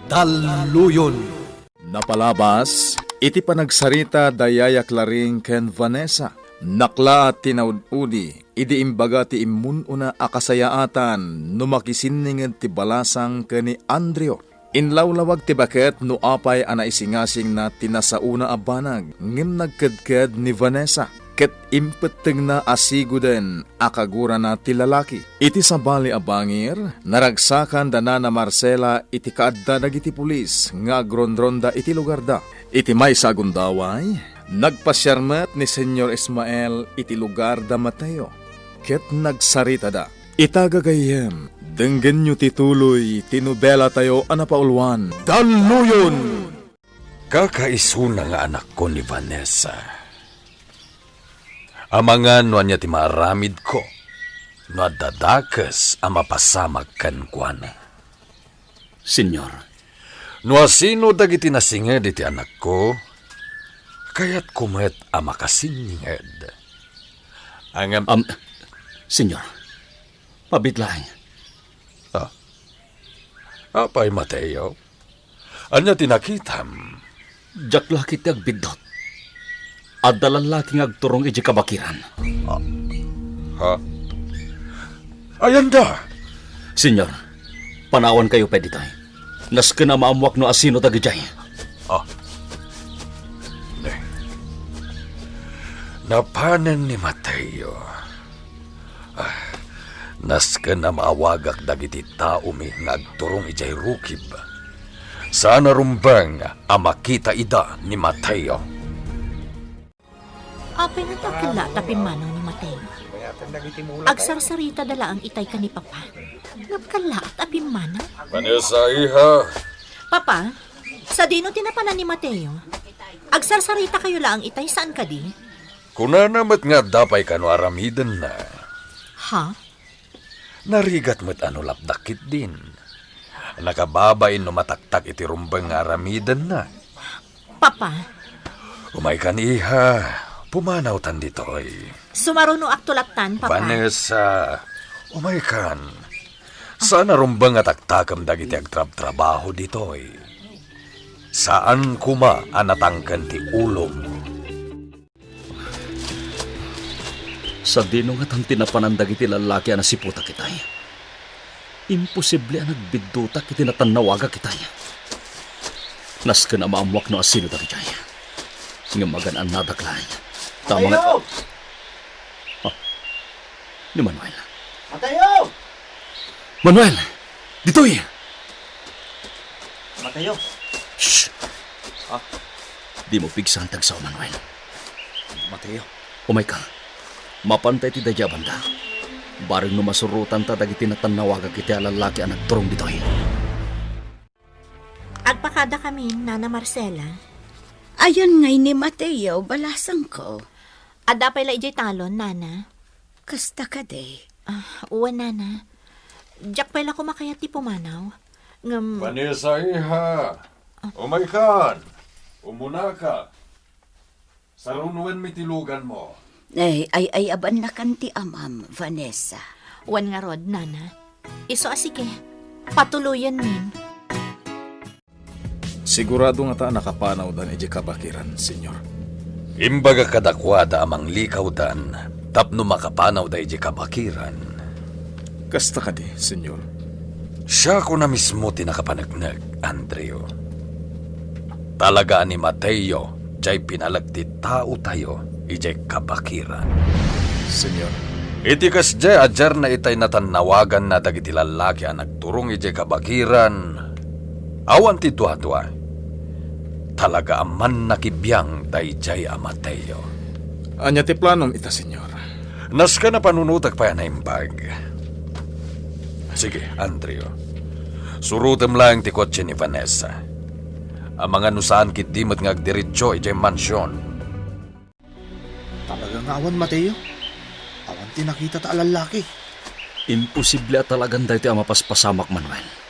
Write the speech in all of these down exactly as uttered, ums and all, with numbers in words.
Talluyon. Napalabas iti panagsarita da Yaya Claring ken Vanessa, naklaat ti naud-udi idi imbaga ti immun-una a kasayaatan no makisinninged ti balasang ken ni Andrew. Inlawlawag ti baket no apay a naisingasingna ti nasaona a banag, ngem nagkedked ni Vanessa ket impettengna a sigoden a kagurana ti lalaki. Iti sabali a bangir, naragsakan da Nana Marcela iti kaadda dagiti pulis nga agronronda iti lugarda. Iti maysa a gundaway, nagpasiar met ni Señor Ismael iti lugar da Mateo, ket nagsaritada. Ita gagayyem, denggenyo ti tuloy ti nobelatayo a napauluan, Dalluyon! Kakaisuna nga anakko ni Vanessa. Amangan no ania ti maaramidko no adda dakes a mapasamak kenkuana. Señor. No asino dagiti nasinged iti anakko, kayatko met a makasinninged. Ngem Am, Señor, mabiit laeng. Ah. Apay, Mateo? Ania ti nakitam? Diak la ketdi agbiddut. Adda lallaki nga agturong idiay kabakiran. Ah. Ha? Ayanda? Señor, panawankayo pay ditoy. Nasken a maammuak no asino dagidiay. Ah. Ne. Napanen ni Mateo. Ah, nasken a maawagak dagiti taomi nga agturong idiay rukib. Saan a rumbeng a makita ida ni Mateo. Apay nga ta kellaat a pimmanaw ni Mateo? Agsarsaritada laeng itay ken ni Papa. Ngem kellaat a pimmanaw? Vanessa, iha. Papa, sadino ti napanan ni Mateo? Agsarsarita kayo laeng itay, saan kadi? Kunana met nga adda pay kano aramidenna. Ha? Narigat met a no lapdak ketdin. Nakababain no mataktak iti rumbeng nga aramidenna. Papa. Umaykan, iha. Pumanawtan ditoy. Sumarunoakto lattan, Papa. Vanessa, umaykan. Saan a rumbeng a taktakem dagiti agtrabtrabaho ditoy. Saan koma a natangken ti ulom. Sadino ngatan ti napanan dagiti lallaki a nasiputak itay? Imposible a nagbiddutak iti natannawagak itay. Nasken a maammuak no asino dagidiay. Ngem agan-annadak laeng. Tama nga Mateo! Ah, ni Manuel. Mateo! Manuel! Ditoy! Mateo! Shh! Ah. Dimo pigsaen ti agsao, Manuel. Mateo. Umayka. Mapanta iti daydiay a banda. Bareng no masurotanta dagiti natannawagak iti a lallaki a nagturong ditoy. Agpakadakamin, Nana Marcela. Ayan ngay ni Mateo, balasangko. Adda pay la idiay talon, Nana. Kasta kadi? Ah, wen, Nana. Diak pay la koma kayat ti pumanaw. Ngem Vanessa, iha. Ah. Umaykan. Umunaka. Sarunoenmi ti luganmo. Ay, ay, ay, abannakan ti amam, Vanessa. Wen ngarud, Nana. Isu a sige. Patuloyenmin. Sigurado ngata a nakapanawdan idiay kabakiran, Señor. Imbagak kadakuada a manglikawdan tapno makapanawda idiay kabakiran. Kasta kadi, Señor. Siakon a mismo ti nakapaneknek, Andrew. Talaga a ni Mateo, diay pinalek ti taotayo idiay kabakiran. Señor. Iti kasdiay a diarna itay natannawaganna dagiti lallaki a nagturong idiay kabakiran, awan ti duadua. Talaga a mannakibiang daydiay a Mateo. Ania ti planom ita, Señor? Nasken a panunotek pay a naimbag. Sige, Andrew. Surotem laeng ti kotse ni Vanessa. Amangan no saan ketdi met nga agdiretso idiay mansion. Talaga nga awan, Mateo. Awan ti nakitata a lallaki. Imposible a talagan daytoy a mapaspasamak, Manuel.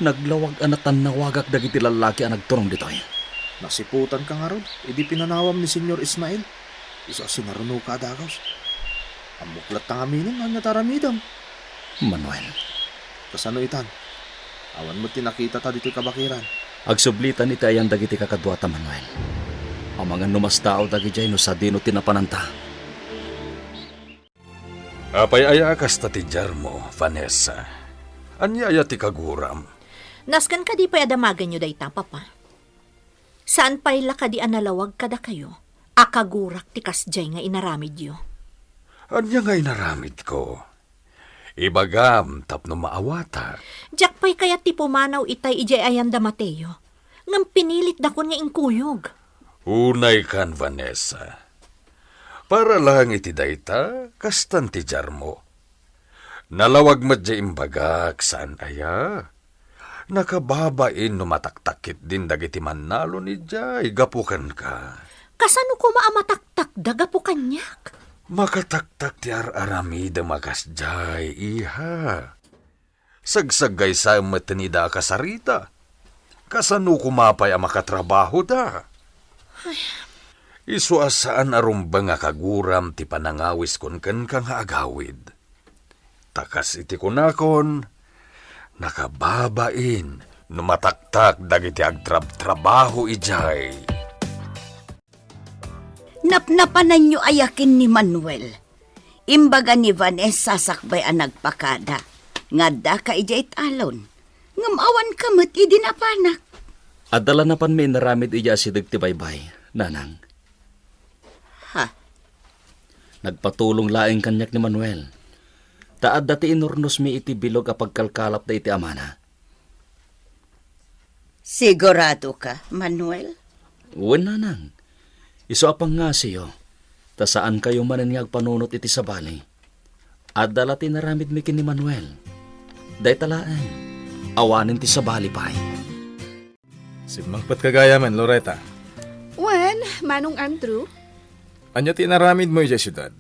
Naglawag a natannawagak dagiti lallaki a nagturong ditoy. Nasiputanka ngarud idi pinanawam ni Señor Ismael. Isu a sinarunoka a dagus. Ammok latta ngaminen no ania ti aramidem. Manuel. Kasano itan? Awan met ti nakitata ditoy kabakiran. Agsublitan iti ayan dagiti kakaduata, Manuel. Amangan no mastao dagidiay no sadino ti napananta. Apay aya a kasta ti diarmo, Vanessa? Ania aya ti kaguram? Nasken kadi pay a damagenyo dayta, Papa? Saan pay la kadi a nalawag kadakayo a kagurak ti kasdiay nga inaramidyo? Ania nga inaramidko? Ibagam tapno maawatak. Diak pay kayat ti pumanaw itay idiay ayan da Mateo, ngem pinilitdakon nga inkuyog. Unaykan, Vanessa. Para laeng iti dayta, kastan ti diarmo. Nalawag met diay imbagak, saan aya? Nakababain no mataktak ketdin dagiti mannalon idiay gapu kenka. Kasano koma a mataktakda gapu kaniak? Makataktak ti ar-aramidem a kasdiay, iha. Sagsaggaysam met ida a kasarita. Kasano koma pay a makatrabahoda? Ay. Isu a saan a rumbeng a kaguram ti panangawiskon kenka nga agawid. Ta kas iti kunakon, nakababain no mataktak dagiti agtrabtrabaho idiay. Napnapananyo aya ken ni Manuel? Imbaga ni Vanessa sakbay a nagpakada nga addaka idiay talon, ngem awanka met idi napanak. Adda la napanmi inaramid idiay asideg ti baybay, Nanang. Ha? Nagpatulong laeng kaniak ni Manuel. Ta adda ti inurnosmi iti bilog a pagkalkalapda iti amana. Siguradoka, Manuel? Wen, Nanang. Isu a pangngasiyo, ta saankayo manen nga agpanunot iti sabali. Adda la ti inaramidmi ken ni Manuel. Dayta laeng, awanen ti sabali pay. Simmangpetka gayamen, Loretta. Wen, Manong Andrew. Ania ti inaramidmo idiay siudad?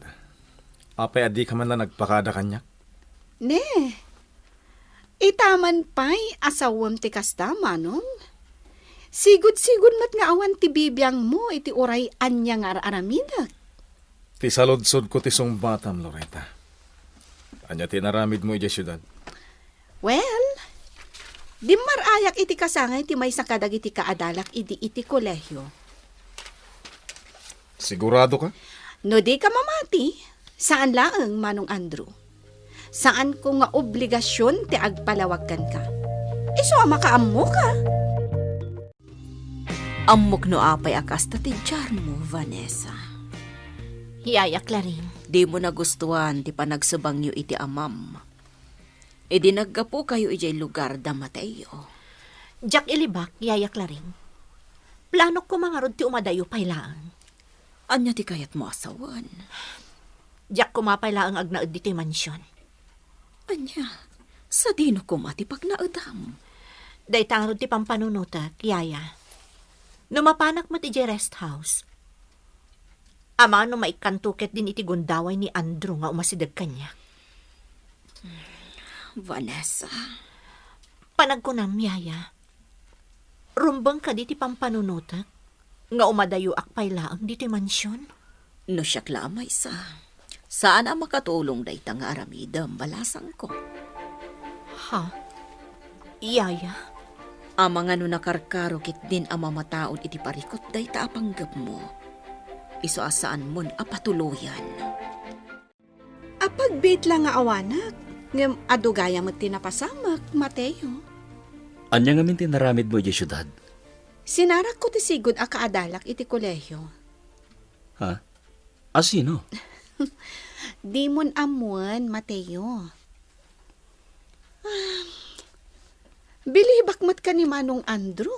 Apay a dika man la nagpakada kaniak? Ne, ita man pay a sawem ti kasta, Manong. Sigud-sigud met nga awan ti bibiangmo iti uray ania nga ar-aramidek. Ti saludsodko ti sungbatam, Loretta. Ania ti inaramidmo idiay siudad? Well, dimmar-ayak iti kasangay ti maysa kadagiti kaadalak idi iti kolehio. Siguradoka? No dika mamati, saan laeng, Manong Andrew. Saanko nga obligasion ti agpalawag kenka. Isu a makaammoka. Ammok no apay a kasta ti diarmo, Vanessa. Yaya Claring. Dimo nagustuan ti panagsubangyo iti amam idi naggapukayo idiay lugar da Mateo. Diak ilibak, Yaya Claring. Planok koma ngarud ti umadayo pay laeng. Ania ti kayatmo a sawen? Diak koma pay laeng agnaed ditoy mansion. Ania? Sadino koma ti pagnaedam? Dayta ngarud ti pampanunotek, Yaya. No mapanak met idiay rest house, amangan no maikkanto ketdin iti gundaway ni Andrew nga umasideg kaniak. Vanessa. Panagkunam, Yaya. Rumbeng kadi ti pampanunotek nga umadayoak pay laeng ditoy mansion? No siak la a maysa, saan a makatulong dayta nga aramidem, balasangko. Ha? Yaya? Amangan no nakarkaro ketdin a mamataud iti parikut dayta a panggepmo, isu a saanmon a patuloyan. Apagbiit la nga awanak, ngem adu gayam met ti napasamak, Mateo. Ania ngamin ti inaramidmo idiay siudad? Sinarakko ti sigud a kaadalak iti kolehio. Ha? A sino? Dimon ammoen, Mateo. Ah, bilibak met ken ni Manong Andrew.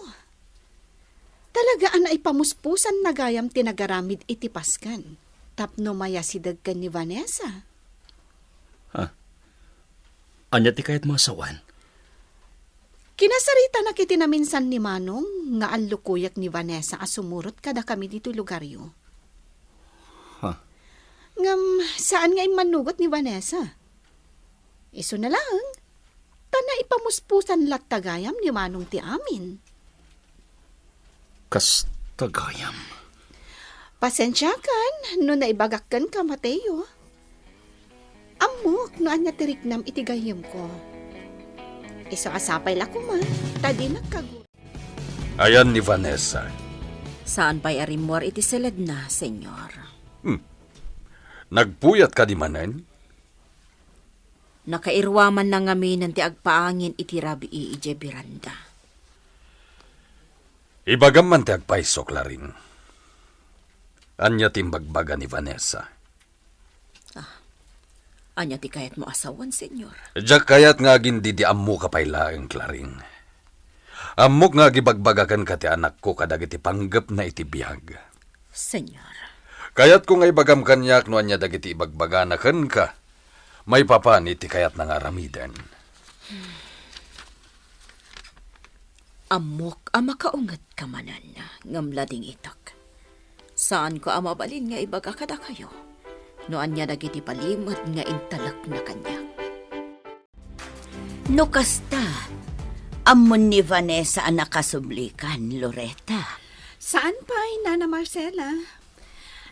Talaga a naipamuspusan na gayam ti nagaramid iti pasken tapno mayasideg ken ni Vanessa. Ha? Ania ti kayatmo a sawen? Kinasaritanak iti naminsan ni Manong nga allukoyak ni Vanessa a sumurot kadakami ditoy lugaryo. Ha? Ngem saan nga immannugot ni Vanessa. Isuna laeng, ta naipamuspusan latta gayam ni Manong ti amin. Kasta gayam. Pasensiakan no naibagak kenka, Mateo. Ammok no ania ti riknam iti gayyemko. Isu a sapay la koma, ta di nagkagu- Ayan ni Vanessa. Saan pay a rimmuar iti siledna, Senyor. Hmm. Nagpuyat kadi manen? Nakairuamanna ngamin ti agpaangin iti rabii idiay beranda. Ibagam man ti agpayso, Clarin. Ania ti imbagbaga ni Vanessa? Ah, ania ti kayatmo a sawen, Senyor? Diak kayat nga agindidiammoka pay laeng, Clarin. Ammok nga agibagbagakan ka ti anakko kadagiti panggepna iti biag. Senyor. Kayatko nga ibagam kaniak no ania dagiti ibagbagana kenka maipapan iti kayatna nga aramiden. Ammok a makaungetka manen, ngem ladingitek. Saanko a mabalin nga ibaga kadakayo no ania dagiti palimed nga intalekna kaniak. No kasta, ammon ni Vanessa a nakasublikan, Loretta. Saan pay, Nana Marcela?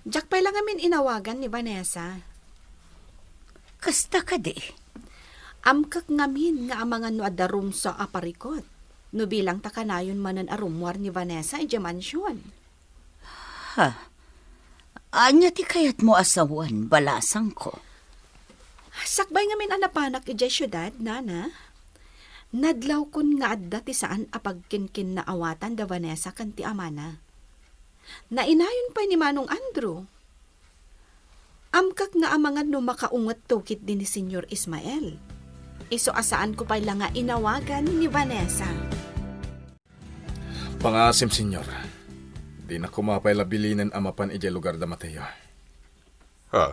Diak pay la ngamin inawagan ni Vanessa. Kasta kadi? Amkek ngamin nga amangan no adda rumsa a parikut. No bilang ta kanayon manen a rummuar ni Vanessa idiay mansion. Ha? Ania ti kayatmo a sawen, balasangko? Sakbay ngamin a napanak idiay siudad, Nana, nadlawkon nga adda ti saan a pagkinkinnaawatan da Vanessa ken ti amana. Nainayon pay ni Manong Andrew. Amkek nga amangan no makaungetto ketdi ni Senyor Ismael. Isu a saanko pay la nga inawagan ni Vanessa. Pangaasim, Senyor. Dinak koma pay la bilinen a mapan idiay lugar da Mateo. Ha?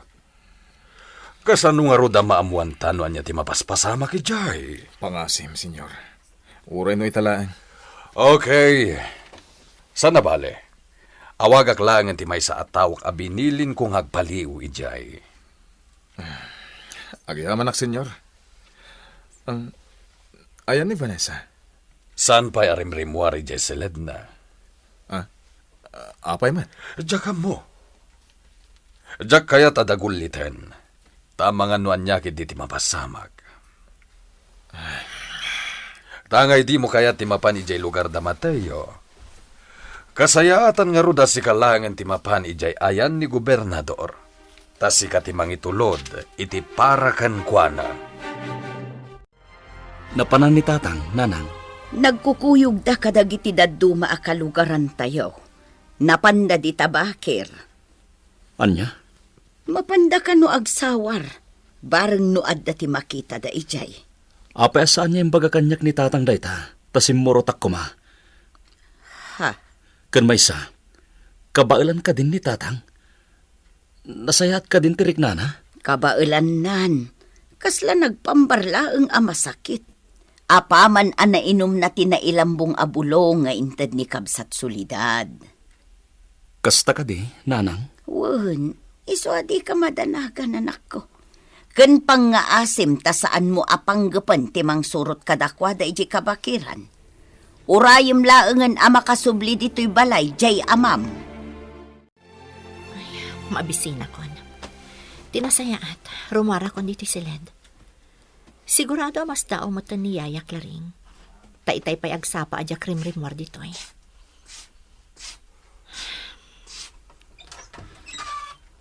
Kasano ngarud a maammoanta no ania ti mapaspasamak idiay? Pangaasim, Senyor. Uray no ita laeng. Okay. Saan a bale? Awagak laengen ti maysa a tawok a binilinko nga agpaliiw idiay. Agyamanak, Senyor. Ang, ayan ni Vanessa? Saan pay a rimrimmuar idiay siledna? Ah, apay met? Diak ammo. Diak kayat a dagulliten. Ta amangan no ania ketdi ti mapasamak. Ta angay dimo kayat ti mapan idiay lugar da Mateo, kasayaatan ngarud a sika laengen ti mapan idiay ayan ni gobernador. Ta sika ti mangitulod iti para kenkuana. Napanan ni Tatang, Nanang. Nagkukuyogda kadagiti dadduma a kalugarantayo. Napanda dita bakir. Ania? Mapanda kano agsawar, bareng no adda ti makitada idiay. Apay a saan nga imbaga kaniak ni Tatang dayta, ta simmurotak koma. Ha? Ken maysa, kabaelan kadin ni Tatang? Nasayaat kadin ti riknana? Kabaelannan. Kasla nagpambar laeng a masakit. Apaman a nainumna ti nailambong a bulong nga inted ni Kabsat Soledad. Kasta kadi, Nanang? Wen, isu a dika madanagan, anakko. Ken pangngaasim ta saanmo a panggepen ti mangsurot kadakuada idiay kabakiran. Urayem laengen a makasubli ditoy balay, diay amam. Ay, maabisinakon. Ti nasayaat, rummuarakon ditoy siled. Sigurado a masdaaw metten ni Yaya Claring. Ta itay pay agsapa a diak rimrimmuar ditoy.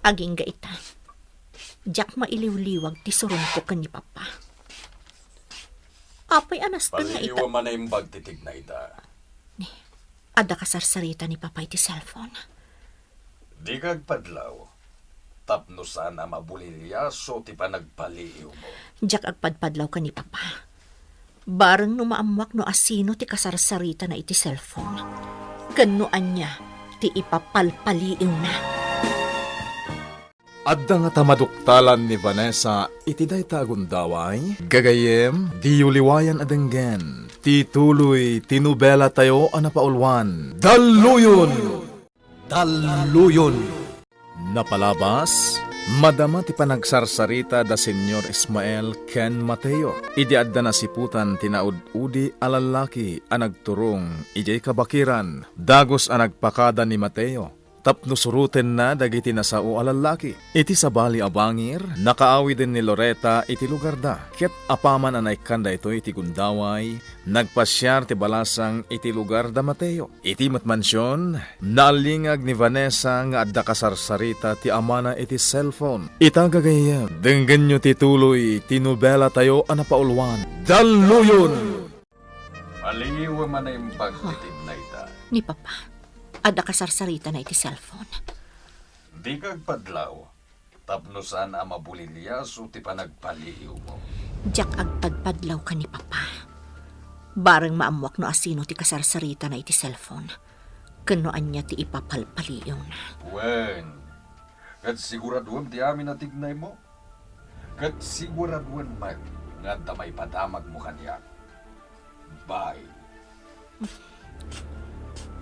Agingga ita, diak mailiwliwag ti surongko ken ni Papa. Apay a nasken nga ita. Paliiwem a naimbag ti tigna ita. Ni, adda kasarsarita ni Papa iti cellphone. Dika agpadlaw, tapno saan a mabuliliaso ti panagpaliiwmo. Diak agpadpadlaw ken ni Papa. Bareng no maammoak no asino ti kasarsaritana iti cellphone, ken no ania ti ipapalpaliiwna. Adda ngata maduktalan ni Vanessa iti dayta a gundaway? Gagayyem, diyo liwayan a denggen ti tuloy ti nobelatayo a napauluan, Dalluyon! Dalluyon! Napalabas, madama ti panagsarsarita da Senyor Ismael ken Mateo idi adda nasiputan ti naud-udi a lallaki a nagturong idiay kabakiran. Dagus a nagpakada ni Mateo, tapno surotenna dagiti nasao a lallaki. Iti sabali a bangir, nakaawiden ni Loreta iti lugarda, ket apaman a naikkan daytoy iti gundaway, nagpasiar ti balasang iti lugar da Mateo. Iti met mansion, naalingag ni Vanessa nga adda kasarsarita ti amana iti cellphone. Ita, gagayyem, denggenyo ti tuloy ti nobelatayo a napauluan, Dalluyon! Maliw a manaimbag ti tignayta. Ni Papa, adda kasarsaritana iti cellphone. Dika agpadlaw, tapno saan a mabuliliaso ti panagpaliiwmo. Diak agpadpadlaw ken ni Papa. Bareng maammuak no asino ti kasarsaritana iti cellphone, ken no ania ti ipapalpaliiwna. Wen, ket siguraduem ti amin a tignaymo. Ket siguraduem met nga adda maipadamagmo kaniak. Bye.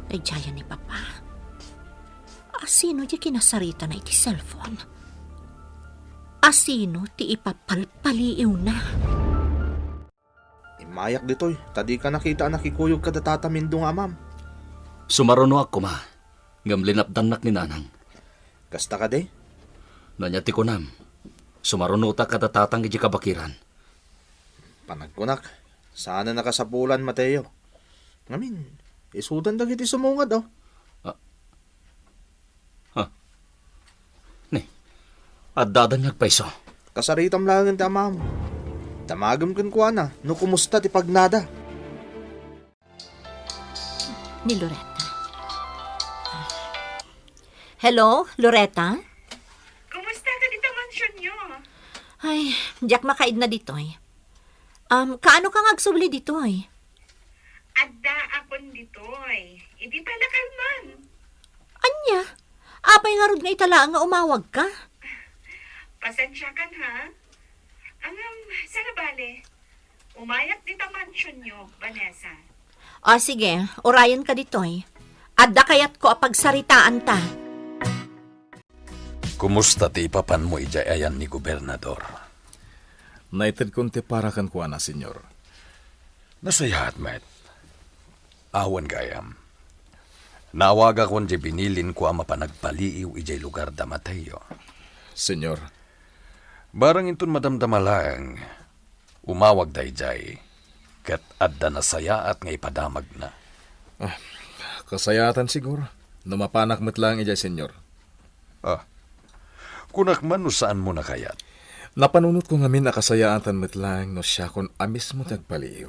Daydiayen ni Papa. Asino ti kinasaritana iti cellphone? Asino ti ipapalpaliiwna? Immayak ditoy, ta dika nakita a nakikuyog kada Tata Mindo nga amam. Sumarunoak koma, ngem linapdannak ni Nanang. Kasta kadi? No ania ti kunam, sumarunotak kada Tatang idiay kabakiran. Panagkunak, saan a nakasapulan, Mateo. Ngamin, isudan dagiti sumungad, oh. Ah. Ha? Ni, adda adda nga agpayso. Kasaritam laengen ti amam. Damagem kenkuana no kumusta ti pagnada. Ni Loretta. Hello, Loretta? Kumusta ka dita mansionyo? Ay, diak makaidna ditoy. Um, kaano ka nga agsubli ditoy? Adda akon ditoy. Idi pay la kalman. Ania? Apay ngarud nga ita laeng nga umawag ka? Pasensiakan, ha? Ngem, saan a bale? Umayak dita mansionyo, Vanessa. O, sige, urayen ka ditoy. Adda kayatko a pagsaritaanta. Kumusta ti ipapanmo idiay ayan ni Gobernador? Naitedkon ti para kenkuana, Señor. Nasayaat met. Awan gayam. Naawagakon diay binilinko a mapan agpaliiw idiay lugar da Mateo. Señor. Barang inton madamdama laeng, umawag daydiay, ket adda nasayaat nga ipadamagna. Ah, kasayaatan siguro, no mapanak met laeng idiay, Señor. Ah, kunak man no saanmo nakayat. Napanunotko ngamin a kasayaatan met laeng no siakon a mismo ti agpaliiw.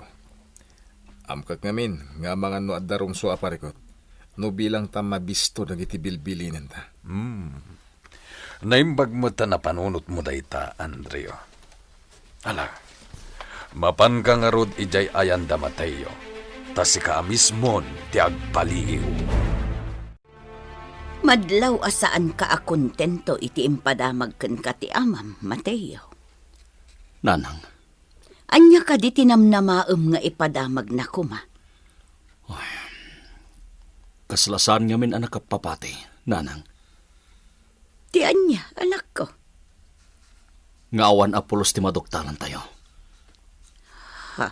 Amkak ngamin nga amangan no adda rumsua a parikut, no bilangta mabisto dagiti bilbilinenta. Hmm. Naimbag met a napanunotmo dayta, Andrew. Ala, mapanka ngarud idiay ayan da Mateo, ta sika a mismon ti agpaliiw. Madlaw a saanka a kontento iti impadamag kenka ti amam, Mateo. Nanang. Ania kadi ti namnamaem nga ipadamagna koma? Ay, kasla saan ngamin a nakappapati, Nanang. Ti ania, anakko? Nga awan a pulos ti maduktalantayo. Ha?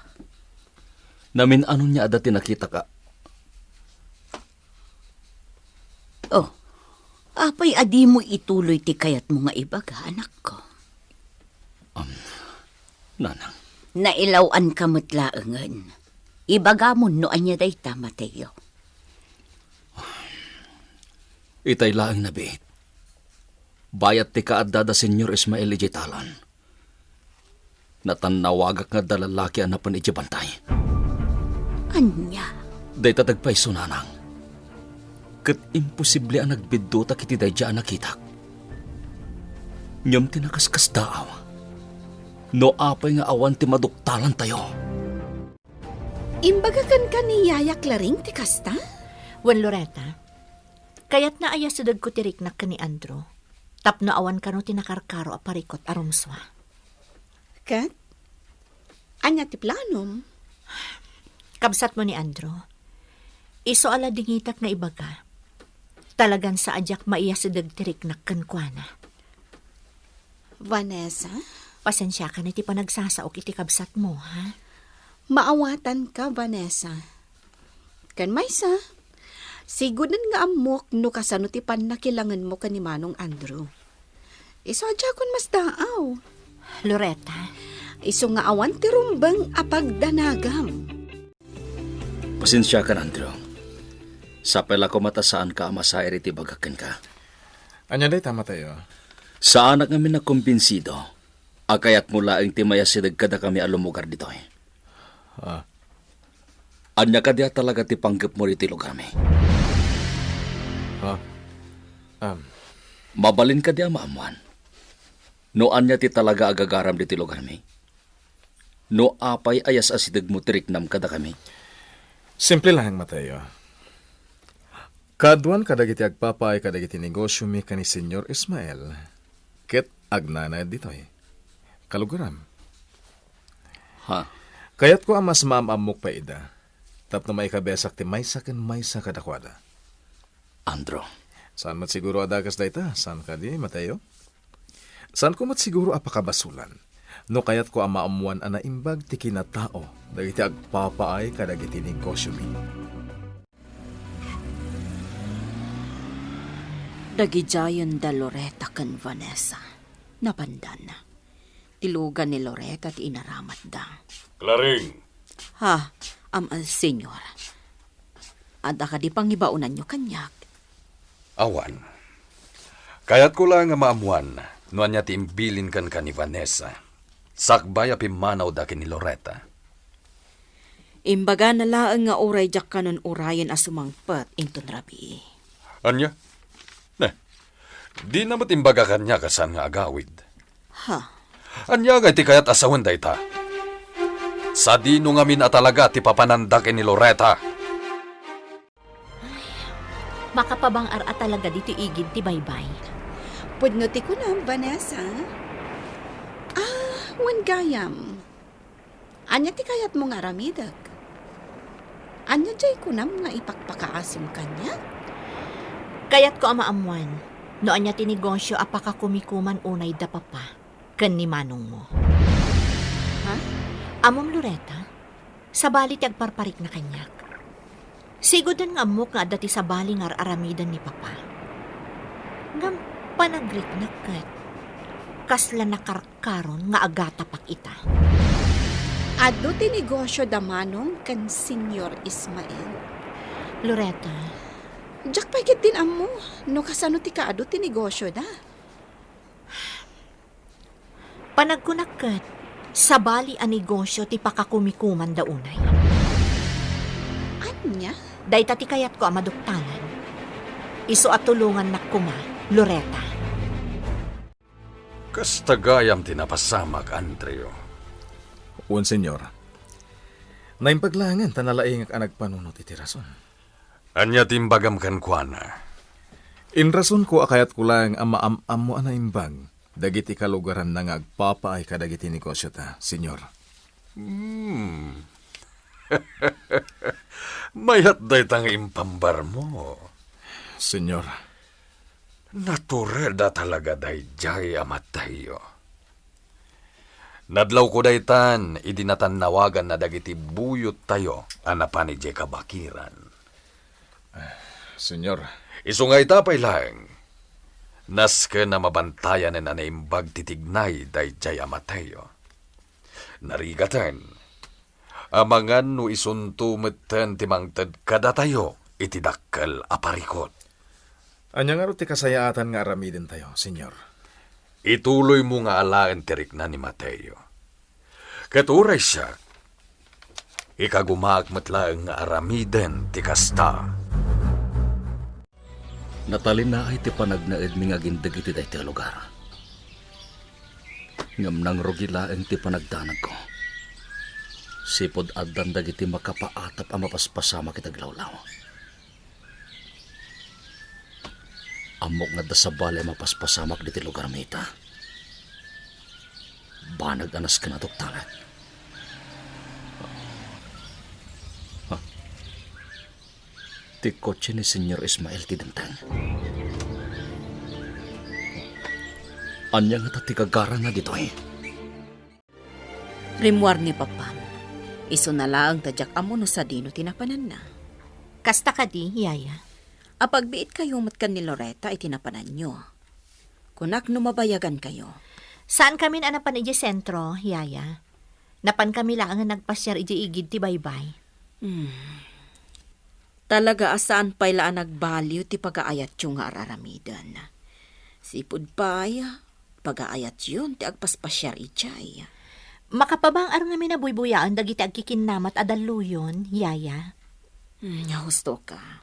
Namin-ano nia adda ti nakitak a Oh, apay a dimo ituloy ti kayatmo nga ibaga, anakko? Um, Nanang. Nailaw-anka met laengen. Ibagamon no ania dayta, Mateo. Itay laeng nabiit. Bayat ti kaadda da Señor Ismael idiay talan. Natannawagak nga adda lallaki a napan idiay bantay. Ania? Dayta ti agpayso, Nanang. Ket imposible a nagbiddutak iti daydiay a nakitak. Ngem ti nakaskasdaaw, no apay nga awan ti maduktalantayo. Imbaga kenka ni Yaya Claring ti kasta? Wen, Loretta, kayatna a iyasidegko ti riknak ken ni Andrew, tapno awan kano ti nakarkaro a parikut a rumsua. Ket? Ania ti planom? Kabsatmo ni Andrew, isu a ladingitak nga ibaga, talagan sa a diak maiyasideg ti riknak kenkuana. Vanessa? Pasensiakan iti panagsasaok iti kabsatmo, ha? Maawatanka, Vanessa. Ken maysa, Siguden nga ammok no kasano ti pannakilangenmo ken ni Manong Andrew. Isu a diakon masdaaw. Loretta. Isu nga awan ti rumbeng a pagdanagam. Pasensiakan, Andrew. Sapay la koma ta saanka a masair iti ibagak kenka. Ania dayta, Mateo? Saanak ngamin a kumbinsido a kayatmo laeng ti mayasideg kadakami a lumugar ditoy. Ah. Ania kadi a talaga ti panggepmo ditoy lugarmi? Ah. Um. Mabalin kadi a maammuan no ania ti talaga a gagaram ditoy lugarmi? No apay a yas-asidegmo ti riknam kadakami? Simple laeng, Mateo. Kaaduan kadagiti agpapaay kadagiti negosiomi ken ni Señor Ismael, ket agnanaed ditoy. Kalugaram. Ha? Kayatko a mas maam-ammok pay ida, tapno maikabiasak ti maysa ken maysa kadakuada. Andrew. Saan met siguro a dakes dayta, saan kadi, Mateo? Saanko met siguro a pakabasolan no kayatko a maammoan a naimbag ti kinatao dagiti agpapaay kadagiti negosiomi. Dagidiayen da Loretta ken Vanessa. Napandan. Ti lugan ni Loretta ti inaramatda. Claring! Ha, am, ah, Senyor. Adda kadi pangibaonanyo kaniak? Awan. Kayatko laeng nga maammoan no ania ti imbilin kenka ni Vanessa sakbay a pimmanawda ken ni Loretta. Imbagana laeng nga uray diak kanon urayen a sumangpet inton rabii. Ania? Ne, dina met imbaga kaniak a saan nga agawid. Ha? Ania ngay ti kayat a sawen dayta? Sadino ngamin a talaga ti papananda ken ni Loretta? Makapabang-ar a talaga ditoy igid ti baybay. Pudno ti kunam, Vanessa. Ah, wen gayam. Ania ti kayatmo nga aramidek? Ania diay kunam nga ipakpakaasim kaniak? Kayatko a maammoan no ania ti negosio a pakakumikuman unay da Papa ken ni Manongmo. Ha? Ammom, Loretta? Sabali ti agparparikna kaniak. Siguden nga ammok nga adda ti sabali nga ar-aramiden ni Papa. Ngem panagriknak ket kasla nakarkaron nga agatapak ita. Adu ti negosio da Manong ken Senyor Ismael. Loretta. Diak pay ketdin ammo no kasano ti kaadu ti negosio da. Panagkunak ket, sabali a negosio ti pakakumikumanda unay. Ania? Dayta ti kayatko a maduktalan. Isu a tulongannak koma, Loretta. Kasta gayam ti napasamak, Andrew. Wen, Senyor. Naimbag laengen ta nalaingek a nagpanunot iti rason. Ania ti imbagam kenkuana? Inrasonko a kayatko laeng a maam-ammo a naimbag dagiti kalugaranna nga agpapaay kadagiti negosiota, Senyor. Hmm. Mayat dayta nga impambarmo. Senyor. Natured a talaga daydiay a Mateo. Nadlawko daytan idi natannawaganna dagiti buyottayo a napan idiay kabakiran. Senyor. Isu nga ita pay laeng, nasken a mabantayanen a naimbag ti tignay daydiay a Mateo. Narigaten, amangan no isunto metten ti mangted kadatayo iti dakkel a parikut. Ania ngarud ti kasayaatan nga aramidentayo, Senyor? Ituloymo nga alaen ti rikna ni Mateo. Ket uray siak, ikagumaak met laeng nga aramiden ti kasta. Natalinaay ti panagnaedmi nga agindeg iti daytoy a lugar. Ngem nangrugi laeng ti panagdanagko. Sipud addan dagiti makapaatap a mapaspasamak iti aglawlaw. Ammok nga adda sabali a mapaspasamak ditoy lugarmi ita. Banag a nasken a duktalan. Ha? Ti kotse ni Senyor Ismael ti dimteng. Ania ngata ti gagaranna ditoy? Rimmuar ni Papam. Isuna laeng ta diak ammo no sadino ti napananna. Kasta kadi, Yaya? Apagbiitkayo met ken ni Loretta iti napananyo. Kunak no mabayagankayo. Saankamin a napan idiay sentro, Yaya. Napankami laeng a nagpasiar idiay igid ti baybay. Hmm. Talaga a saan pay la a nagbaliw ti pagaayatyo nga ar-aramiden. Sipud pay, pagaayatyon ti agpaspasiar idiay. Makapabang-ar ngamin a buybuyaen dagiti agkikinnamat a dalluyon, Yaya. Hmm, husto ka.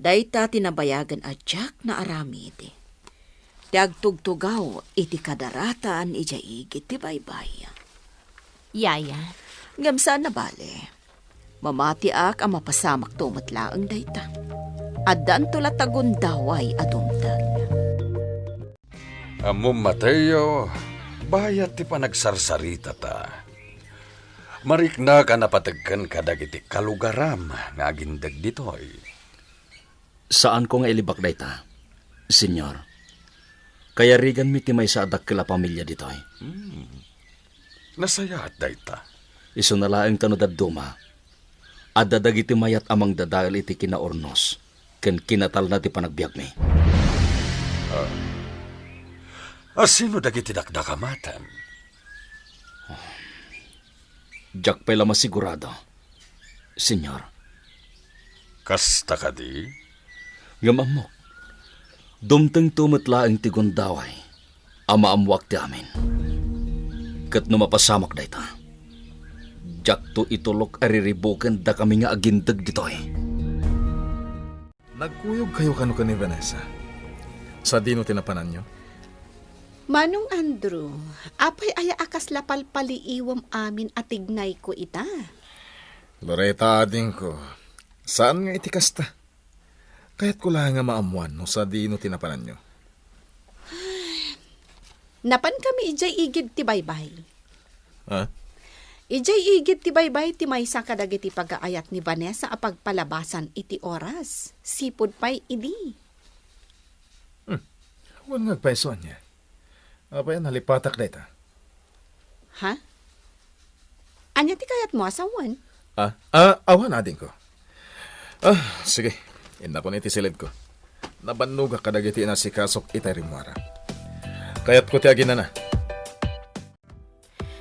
Dayta ti nabayagen a diak naaramid. Ti agtugtugaw iti kadaratan idiay igid ti baybay. Yaya. Ngem saan a bale. Mamatiak a mapasamakto met laeng dayta. Addanto la ta gundaway a dumteng. Ammom, Mateo, bayat ti panagsarsaritata. Mariknak a napateg kenka dagiti kalugaram nga agindeg ditoy. Saanko nga ilibak dayta, Señor. Kayariganmi ti maysa a dakkel a pamilia ditoy. Hmm. Nasayaat dayta. Isuna laeng ta no dadduma, adda dagiti mayat a mangdadael iti kinaurnos ken kinatalna ti panagbiagmi. Ah. A sino dagiti dakdakamatem? Diak pay la masigurado, Señor. Kasta kadi? Ngem ammok, dumtengto met laeng ti gundaway a maammoak ti amin. Ket no mapasamak dayta, diakto itulok a riribuken dakami nga agindeg ditoy. Nagkuyogkayo kano ken ni Vanessa? Sadino ti napananyo? Manong Andrew, apay aya a kasla palpaliiwem amin a tignayko ita? Loretta, adingko, saan nga iti kasta. Kayatko la nga maammoan no sadino ti napananyo. Napankami idiay igid ti baybay. Ha? Idiay igid ti baybay ti maysa kadagiti pagaayat ni Vanessa a pagpalabasan iti oras. Sipud pay idi. Hmm. Awan nga agpayso ania. Apay a nalipatak dayta? Ha? Ania ti kayatmo a sawen? Ah, ah, awan, adingko. Ah, sige. Innakon iti silidko. Nabannogak kadagiti inasikasok itay rimmuara. Kayatko ti aginana.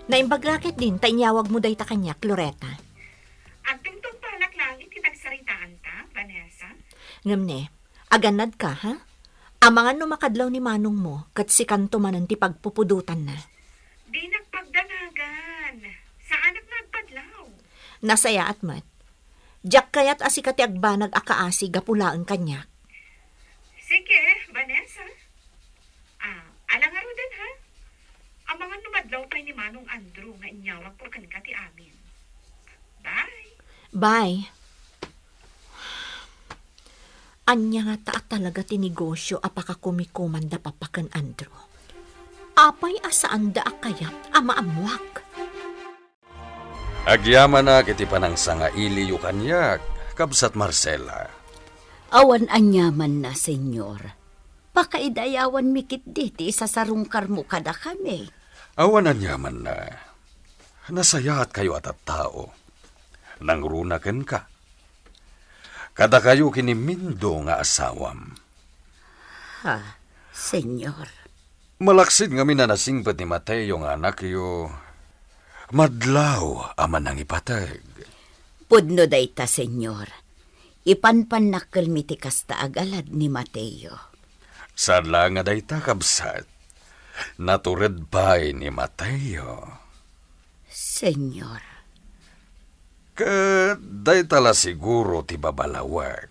Naimbag la ketdin ta inyawagmo dayta kaniak, Loretta. Agtungtungpalak laeng iti pagsaritaanta, Vanessa. Ngem ne, agannadka, ha? Amangan no makadlaw ni manongmo, ket sikanto manen ti pagpupudotanna. Dinak pagdanagan. Saanak nga agpadlaw. Nasayaat met. Diak kayat a sika ti agbanag a kaasi gapu laeng kaniak. Sige, Vanessa. Ah, ala ngaruden, ha? Amangan no madlaw pay ni Manong Andrew nga inyawagko kenka ti amin. Bye. Bye. Ania ngata a talaga ti negosio a pakakumikumanda Papa ken Andrew? Apay a saanda a kayat a maammoak? Agyamanak iti panangsangailiyo kaniak, Kabsat Marcela. Awan aniamanna, Señor. Pakaidayawanmi ketdi ti isasarungkarmo kadakami. Awan aniamanna. Nasayaatkayo a tattao. Nangruna kenka. Kadakayo ken ni Mindo nga asawam. Ha, Señor. Malaksid ngamin a nasingpet ni Mateo nga anakyo, madlaw a manangipateg. Pudno dayta, Señor. Ipanpannakkelmi ti kasta a galad ni Mateo. Saan laeng a dayta, kabsat. Natured pay ni Mateo. Señor. Ket dayta la siguro ti babalawek.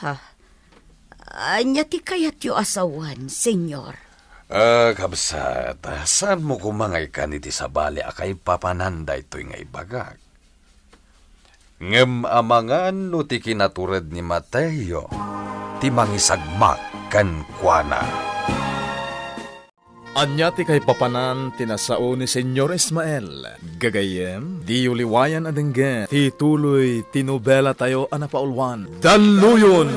Ha? Ania ti kayatyo a sawen, Señor? Ah, kabsat, saanmo koma nga ikkan iti sabali a kaipapanan daytoy nga ibagak. Ngem amangan no ti kinatured ni Mateo ti mangisagmak kenkuana. Ania ti kaipapanan ti nasao ni Señor Ismael? Gagayyem, diyo liwayan a denggen ti tuloy ti nobelatayo a napauluan, Dalluyon!